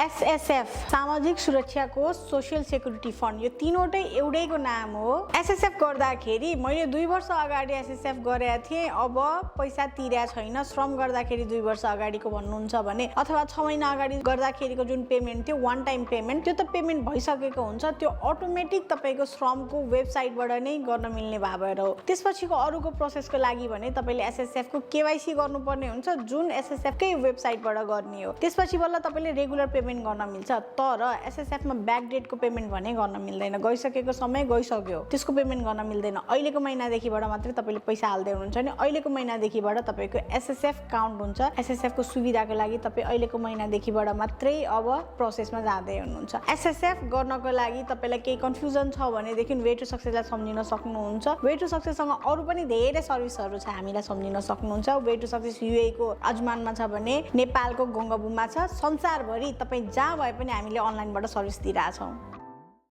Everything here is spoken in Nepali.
एसएसएफ सामाजिक सुरक्षा कोष सोशल सेक्युरिटी फन्ड यो तीनवटै एउटैको नाम हो। एसएसएफ गर्दाखेरि मैले 2 वर्ष अगाडि एसएसएफ गरेका थिएँ, अब पैसा तिरेको छैन, श्रम गर्दाखेरि 2 वर्ष अगाडिको भन्नुहुन्छ भने, अथवा 6 महिना अगाडि गर्दाखेरिको जुन पेमेन्ट थियो वान टाइम पेमेन्ट, त्यो त पेमेन्ट भइसकेको हुन्छ, त्यो अटोमेटिक तपाईको श्रमको वेबसाइटबाट नै गर्न मिल्ने भएर हो। त्यसपछिको अरूको प्रोसेसको लागि भने तपाईले एसएसएफ को केवाइसी गर्नुपर्ने हुन्छ, जुन एसएसएफ कै वेबसाइटबाट गर्ने हो। त्यसपछि बल्ल तपाईले रेगुलर पेमेन्ट गर्न मिल्छ। तर एसएसएफ मा ब्याकडेटको पेमेन्ट भने गर्न मिल्दैन, गइसकेको समय गइसक्यो, त्यसको पेमेन्ट गर्न मिल्दैन। अहिलेको महिनादेखिबाट मात्रै तपाईले पैसा हाल्दै हुनुहुन्छ नि अहिलेको महिनादेखिबाट तपाईको एसएसएफ काउन्ट हुन्छ। एसएसएफ को सुविधाको लागि तपाई अहिलेको महिनादेखिबाट मात्रै अब प्रोसेसमा जाँदै हुनुहुन्छ। एसएसएफ गर्नको लागि तपाईलाई केही कन्फ्युजन छ भनेदेखि वे टु सक्सेसलाई सम्झिन सक्नुहुन्छ। वे टु सक्सेससँग अरू पनि धेरै सर्भिसहरू छ, हामीलाई सम्झिन सक्नुहुन्छ। वे टु सक्सेस युए को अजमानमा छ भने नेपालको गंगाबुममा छ, संसारभरि तपाई जहाँ भए पनि हामीले अनलाइनबाट सर्भिस दिइरहेछौँ।